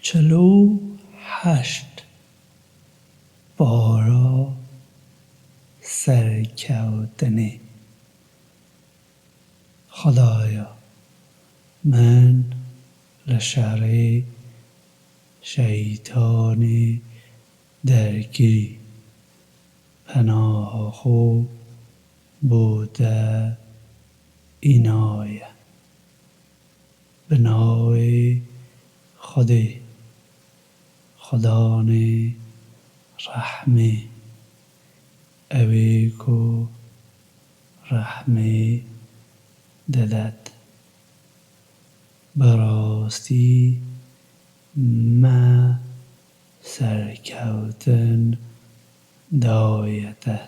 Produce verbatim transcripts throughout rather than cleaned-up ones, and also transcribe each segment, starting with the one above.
Çil û heşt. Para serkewtinê. Xwedaya min li şerê şeytanê derkirî, penaha xwe bo te înaye. Bi navê Xwedê, Xwedanê rehmê, ewê ku rehmê dedet. Bi rastî me serkewtin daye te.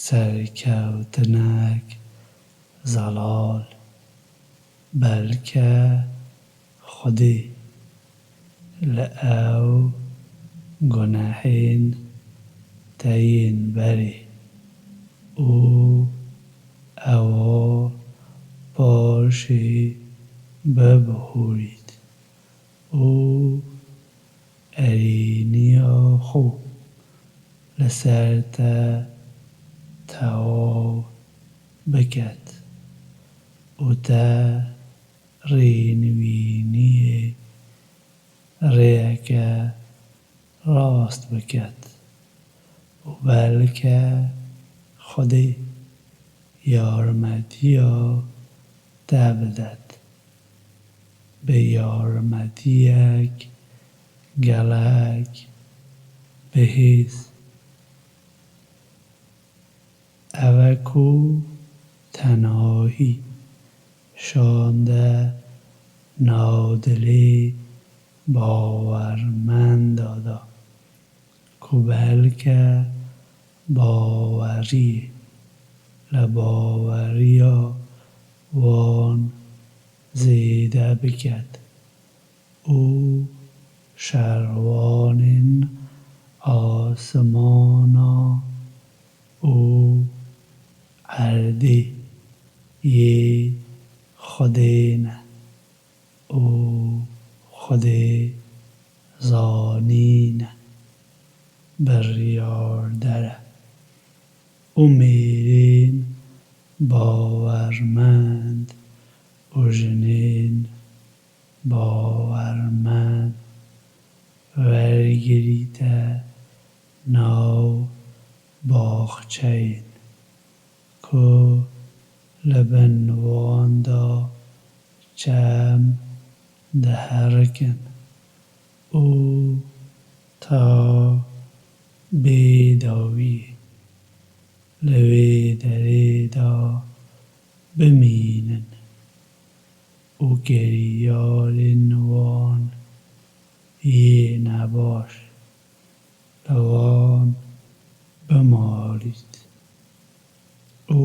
Serkewtinek zelal, belke Xwedê li ew gunehên te yên berê û ewa paşê bibihûrît û erêniya xwe li ser te tewaw biket û te rênivîniyê rêyeke rast biket û belke Xwedê yarmetiya te bidet. Bi yarmetiyek gelek bihêz. Ev e ku tenahî şande nav dilê bawermenda de, ku belke baweriyê li baweriya wan zêde biket û şerwanên asimana û erdê yê Xwedê ne û Xwedê zanîn e, biryarder e û mêrên bawermend û jinên bawermend wergirîte nav baxçeyên ku li bin wan de çem diherikin û ta bêdawiyê li wê derê de bimînin û kiryarên wan yê nebaş li wan bimarît û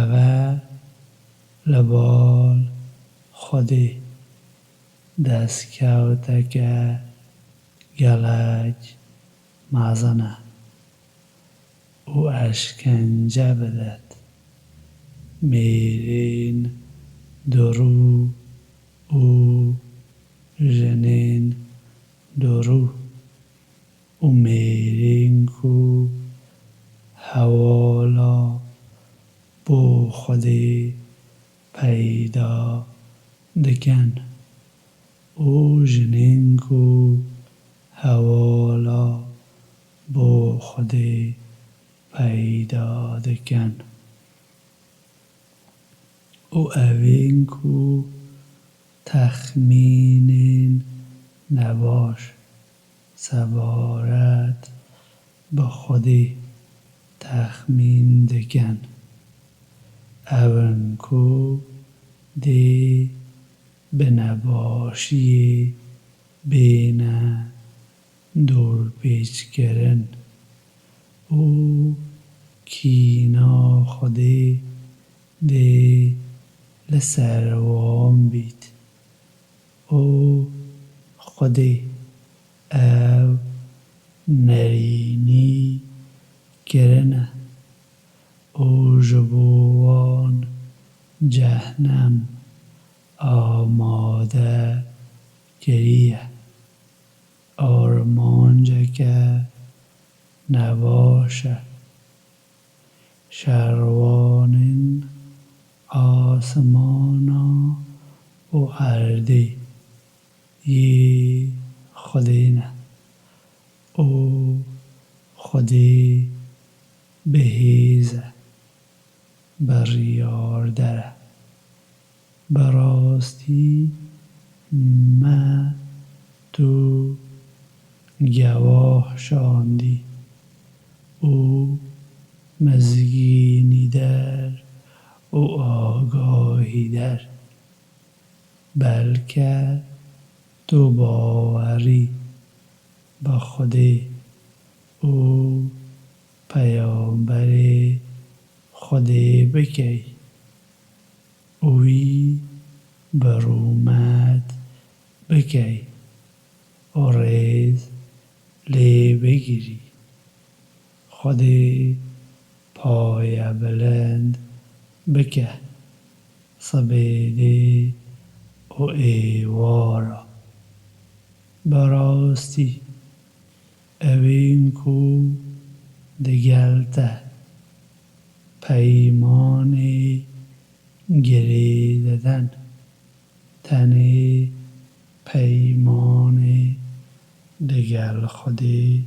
ev e li bal Xwedê destkewteke gelek mezin e û eşkence bidet mêrên durû û jinên durû û mêrên ku hewala bo Xwedê peyda dikin û jinên ku hewala bo Xwedê peyda dikin û ewên ku texmînên nebaş sebaret bi Xwedê texmîn dikin. Ew in ku dê bi nebaşiyê bêne dorpêçkirin û kîna Xwedê dê li ser wan bît û Xwedê ew nerînî kirine û ji bo wan cehnem amade kiriye. Armanceke nebaş e. Şerwanên asmana û erdê yê Xwedê ne û Xwedê bihêz e, biryarder e. Bi rastî me tu gewah şandî û mizgînî der û agahî der. Belke tu bawerî bi Xwedê û Peyamberê Xwedê bikey û wî bi rûmet bikey û rêz lê bigirî. Xwedê paye bilind bike sibêdê û êwara. Bi rastî ewên ku digel te peymanê girê diden, tenê peymanê digel Xwedê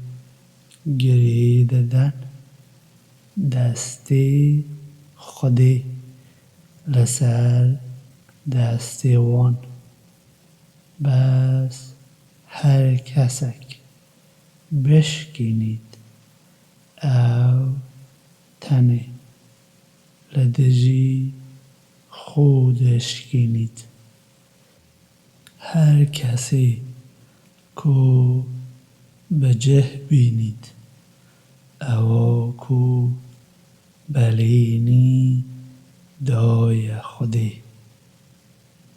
girê diden, destê Xwedê li ser destê wan. Bes her kesek bişkînît, ew tenê li dijî xwe dişkînît. Her kesê ku bi cih bînît, ewa ku belînî daye Xwedê,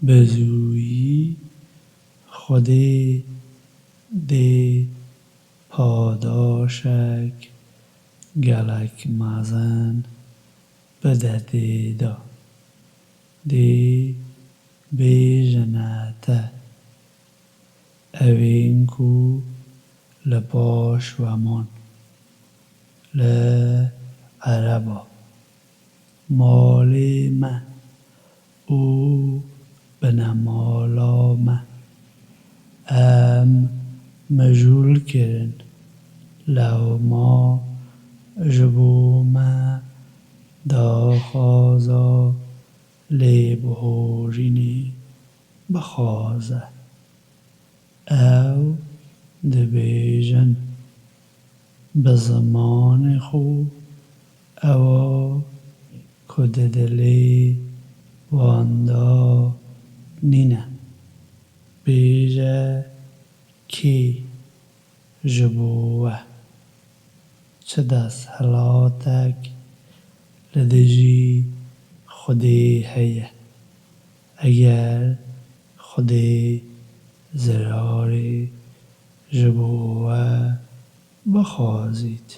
bi zûyî Xwedê dê padaşek gelek mezin bide tê de. Dê bêjine te, ewên ku li paş we man, li ereba malê me û binemala me. Em mijûl kirin, lewma ji bo me daxwaza lêbihorînê bixwaze. Ew dibêjin bi zimanê xwe ewa ku di dilê wan de nîne. Bêje kê ji bo we? Çi desthilatek li dijî Xwedê heye? Eger Xwedê zirarê ji bo we bixwazît,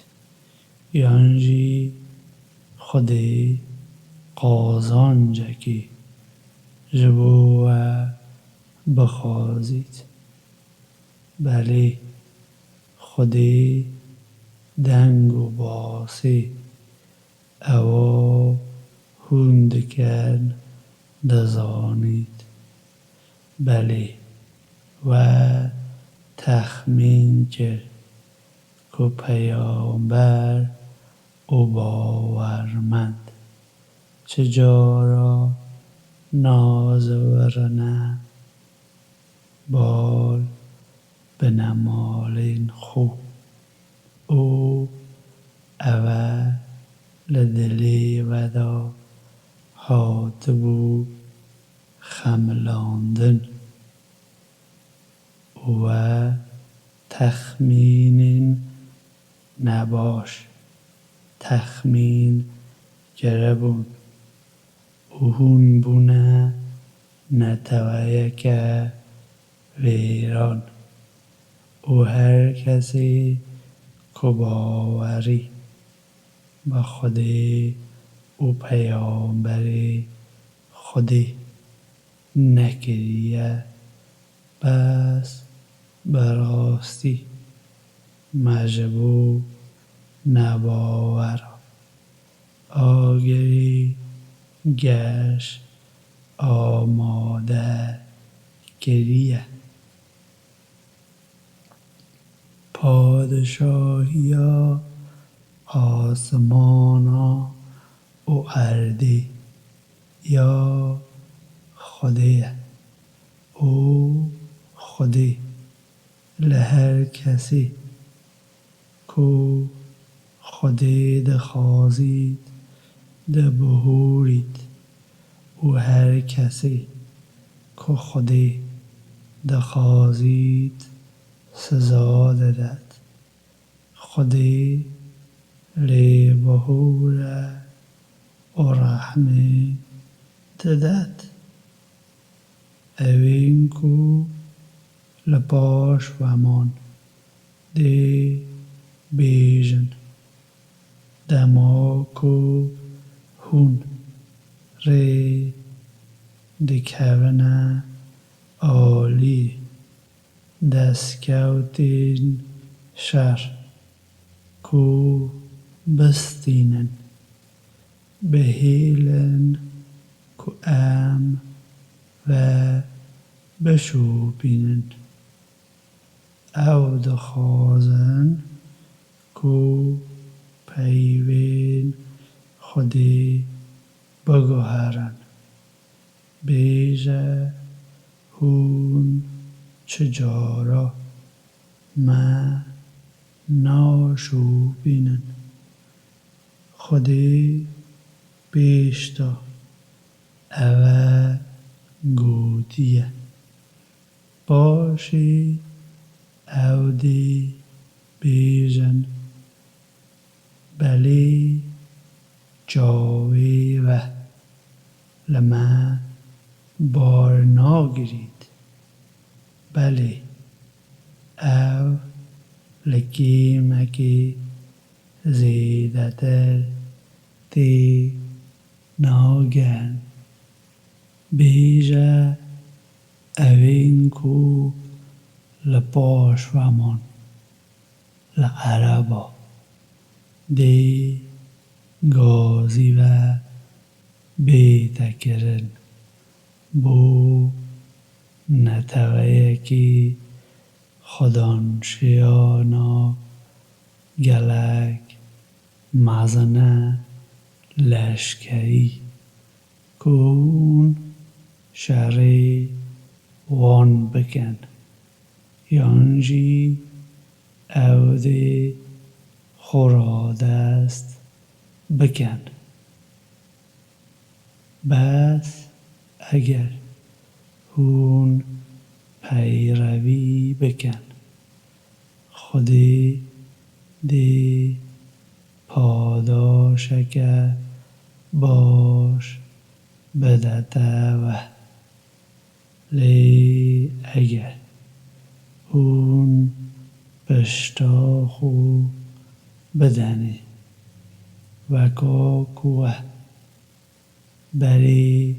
yan jî Xwedê qazancekê ji bo we bixwazît, belê, Xwedê deng û basê ewa hûn dikin dizanît. Belê, we texmîn kir ku peyamber û bawermend çi cara nazivirine bal binemalên xwe û ew e li dilê we de hatibû xemilandin û we texmînên nebaş texmîn kiribûn û hûn bûne neteweyeke vêran û her kesê ku bawerî bi Xwedê û Peyamberê Xwedê nekiriye, Bes bi rastî me ji bo nebawera agirê geş amade kiriye. Padişahiya asimana û erdê ya Xwedê ye û Xwedê li her kesê ku Xwedê dixwazît dibihûrît û her kesê ku Xwedê dixwazît siza didet. Xwedê lêbihûr e û rehmê didet. Ewên ku li paş we man dê bêjin, dema ku hûn rê dikevine alî destkewtên şer ku bistînin, bihêlin ku em ve bişopînin. Ew dixwazin ku peyvên Xwedê biguherin. Bêje, hûn çi cara me naşopînin. Xwedê pêş de ev e gotiye. Paşê ew dê bêjin, belê çavê we li me bar nagirît. Belê, ew li kêmekê zêdetir tê nagihin. Bêje, ewên ku li paş we man li ereba dê gazî ve bête kirin bo neteweyekî xudanşiyana gelek mezin e leşkerî ku hûn şerê wan bikin, yan jî ew dê xwe radest bikin. Bes eger hûn peyrevî bikin, Xwedê dê padaşeke baş bidete we. Lê eger hûn pişta xwe bidenê, weka ku we berê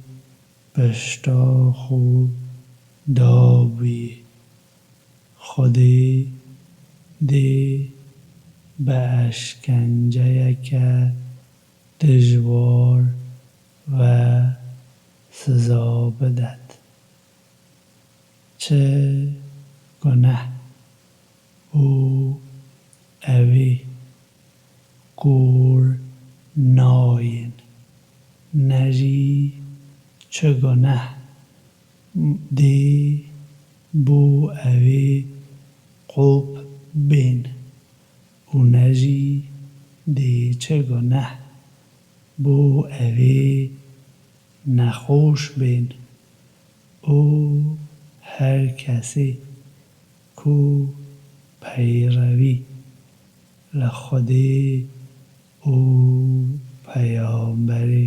pişta xwe dabûyê, Xwedê dê bi eşkenceyeke dijwar ve siza bidet. Çi guneh û evê kor nayên, ne jî çi guneh dê bo evê qop bên û ne jî dê çi guneh bo evê nexweş bên û her kesê ku peyrevî li Xwedê û Peyamberê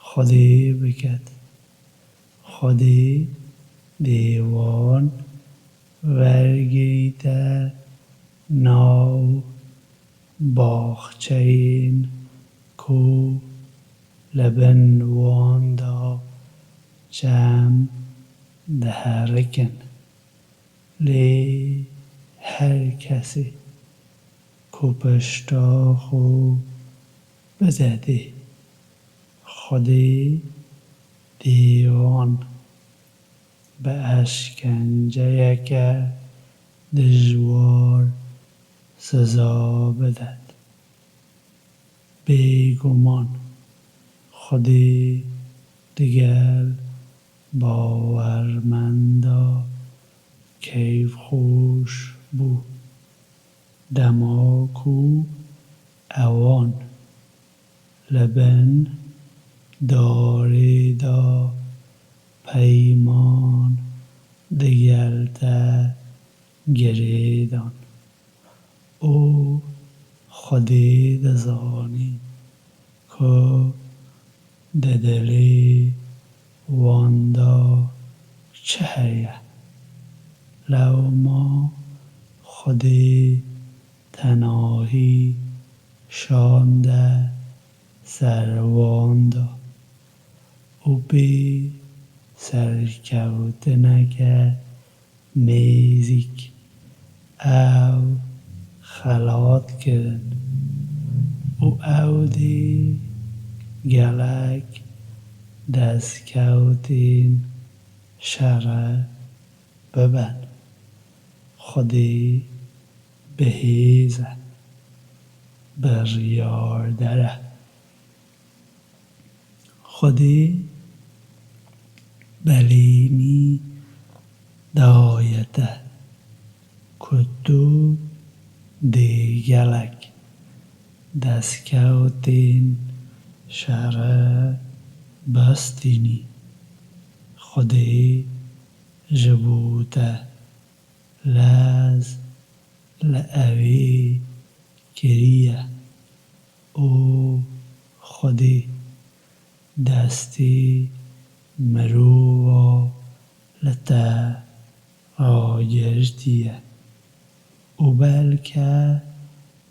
Xwedê biket, Xwedê dê wan wergirîte nav baxçeyên ku li bin wan de çem diherikin. Lê her kesê ku pişta xwe bide dê, Xwedê dê wan bi eşkenceyeke dijwar siza bidet. Bêguman Xwedê digel bawermenda keyfxweş bû. Dema ku ewan li bin darê de peyman digel te girêdan û Xwedê dizanî ku di dilê wan de çi heye. Lewma Xwedê tenahî şande ser wan de û bê serkewtineke nêzîk ew xelat kirin û ew dê gelek destkewtên şere biben. Xwedê bihêz e, biryardar e. Xwedê belênî daye te ku tu dê gelek destkewtên şere bistînî. Xwedê ji bo te lez li ewê kiriye û Xwedê destê mirova li te ragirtiye û belke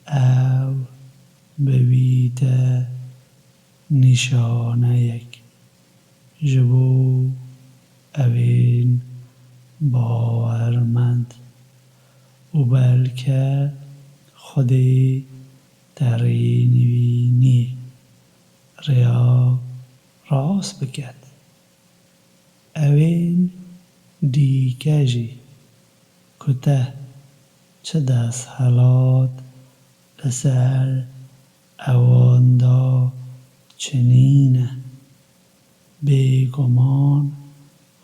ew bibîte nîşaneyek ji bo ewên bawermend û belke Xwedê te rênivînî rêya rast biket. Ewên dîke jî ku te çi desthilat li ser ewan de çinîne, bêguman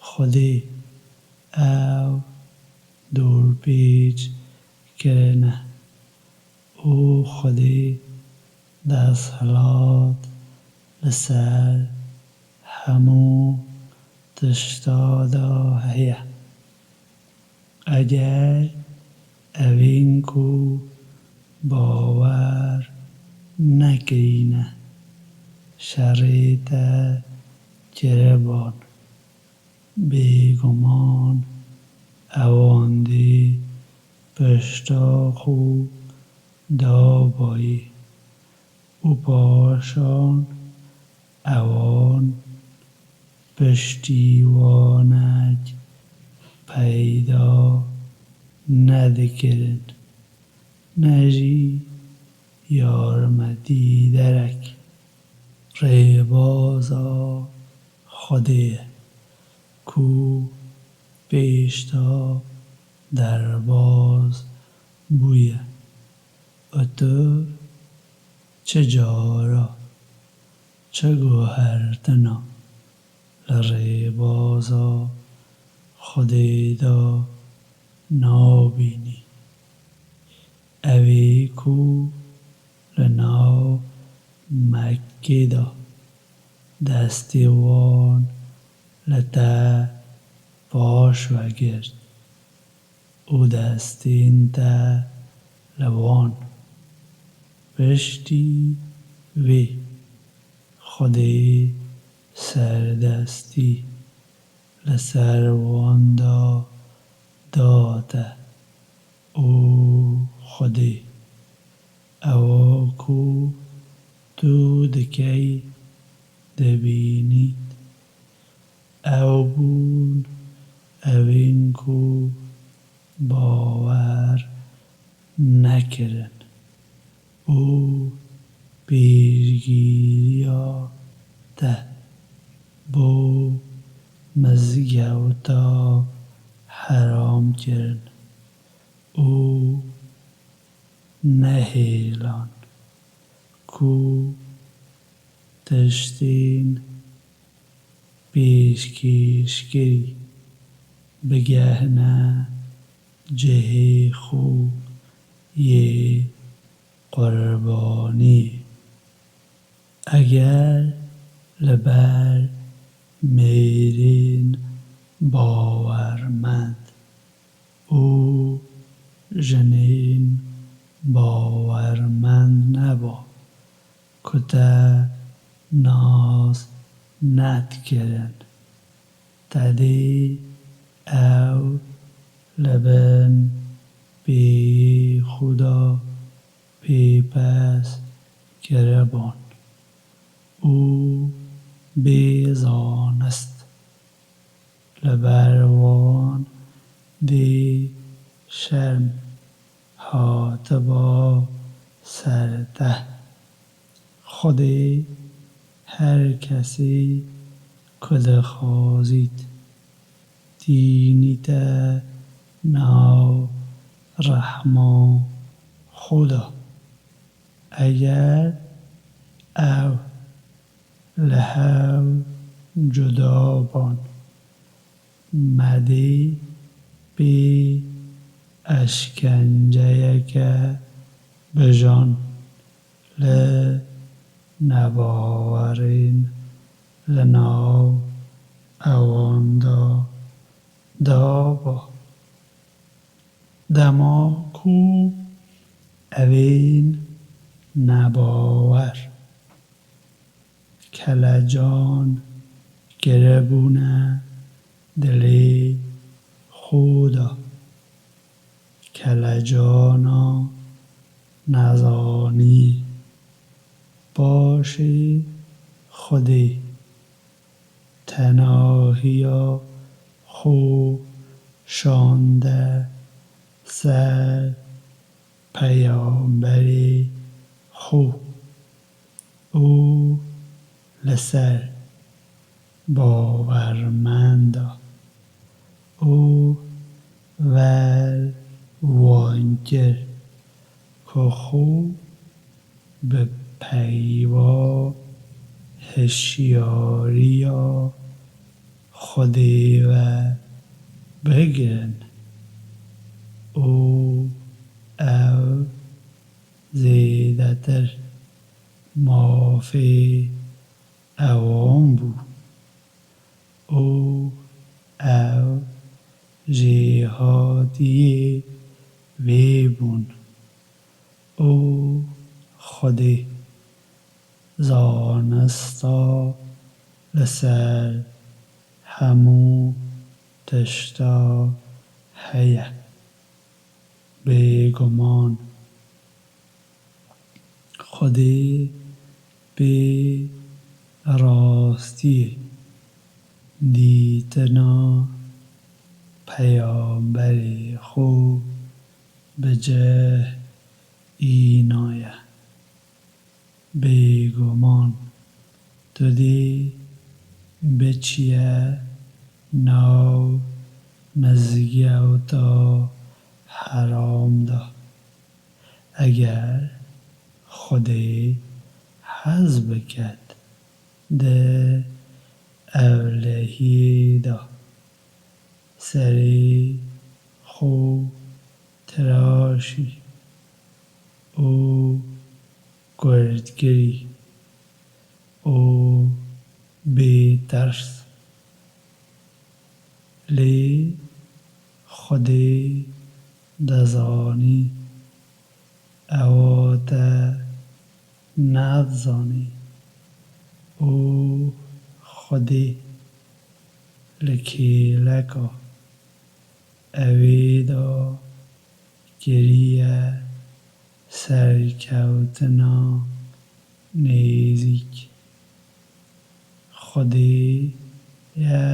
Xwedê ew dorpêç kirine û Xwedê desthilat li ser hemû tişta de heye. Eger evên ku bawer nekirîne şerê te kiriban, bêguman ewan dê pişta xwe dabayê û paşan ewan piştîwanek peyda nedikirin, ne jî yarmetîderek. Rêbaza Xwedê ye ku pêşta derbas bûye û tu çi cara, çi guhertina li rêbaza Xwedê de nabînî. Ew ê ku li nav Mekkê de destê wan li te paş vegirt û destên te li wan. Piştî vê Xwedê serdestî li ser wan de da te û Xwedê ewa ku tu dikey dibînît. Ew bûn ewên ku bawer nekirin û pêşgiriya te bo mizgewta heram kirin û nehêlan ku tiştên pêşkêşkirî bigehne cihê xwe yê qurbaniyê. Eger li ber mêrên bawermend û jinên bawermend neba ku te nas nedikirin, tedê ew li bin pêyê xwe de pêpes kiribon û bê zanist. Li ber wan dê şerm hatiba ser te. Xwedê her kesê ku dixwazît tînîte nav rehma xwe de. Eger ew li hev cuda ban, me dê pê eşkenceyeke bijan li nebawerên li nav ewan de daba. Dema ku evên nebawer kelecan kiribûne dilê xwe de, kelecana nezanî, paşê Xwedê tenahiya xwe şande ser peyamberê xwe û li ser bawermenda û ver wan kir ku xwe bi peyva hişyariya Xwedê ve bigirin û ew zêdetir mafê ewan bû û ew jêhatiyê wê bûn û Xwedê zanista li ser hemû tişta heye. Bêguman Xwedê pê rastiyê dîtina peyamberê xwe bi cih înaye. Bêguman tu dê biçiye nav mizgewta heram de. Eger Xwedê hez biket di ewlehiyê de serê xwe tiraşî û kurdkirî û bêters. Lê Xwedê dizanî ewa te nedizanî û Xwedê li kêleka ewê de kiriye serkewtina nêzîk. Xwedê ye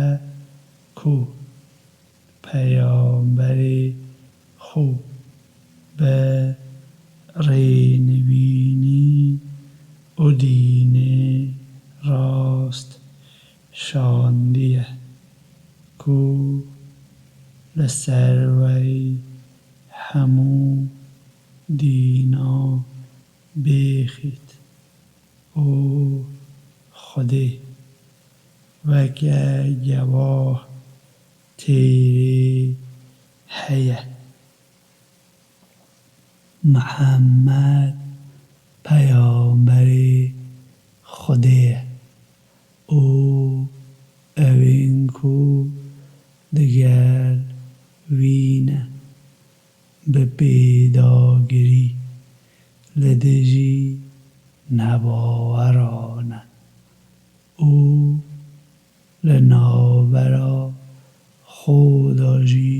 ku peyamberê xwe bi rênivînî û dînê rast şandiye ku li ser wê hemû dîna bêxît û Xwedê weke gewah têrê heye. Mihemed peyamberê Xwedê ye û ewên ku digel wî ne bi pêdagirî li dijî nebaweran e û li navbera xwe de jî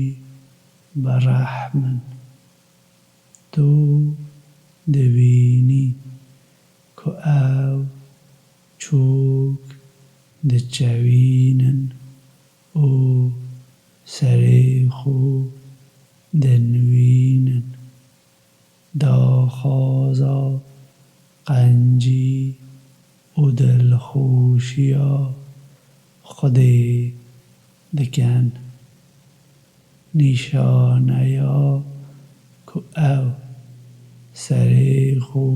bi rehm in. Tu dibînî ku ew çok diçewînin û serê xwe dinivînin. Daxwaza qencî û dilxweşiya Xwedê dikin. Nîşaneya ku ew serê xwe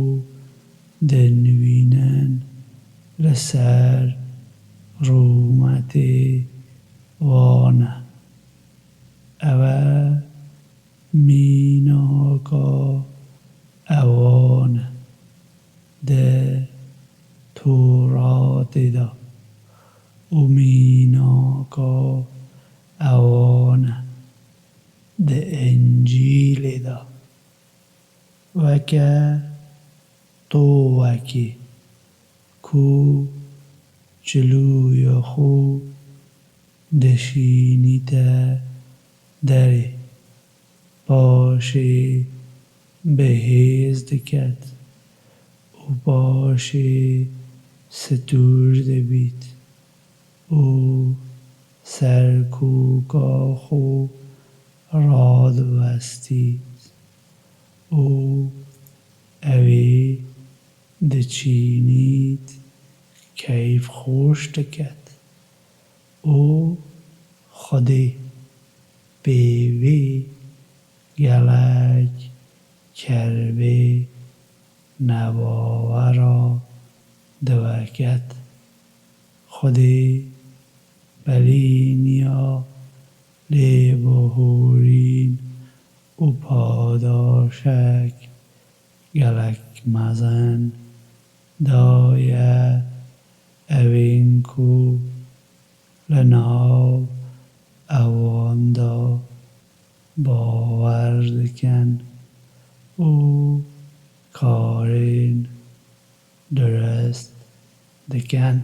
dinivînin li ser rûmetê wan e. Ew e mînaka ewan e di Toratê de û mînaka ewan e di Încîlê de. Weke tovekê ku çilûya xwe dişînîte derê, paşê bi hêz diket û paşê stûr dibît û serkoka xwe radiwestît û ewê diçînît keyfxweş diket û Xwedê pê vê gelek kerbê nebawera diweket. Xwedê belîniya lêbihûrîn û padaşek gelek mezin daye ewên ku li nav ewan de bawer dikin û karên dirust dikin.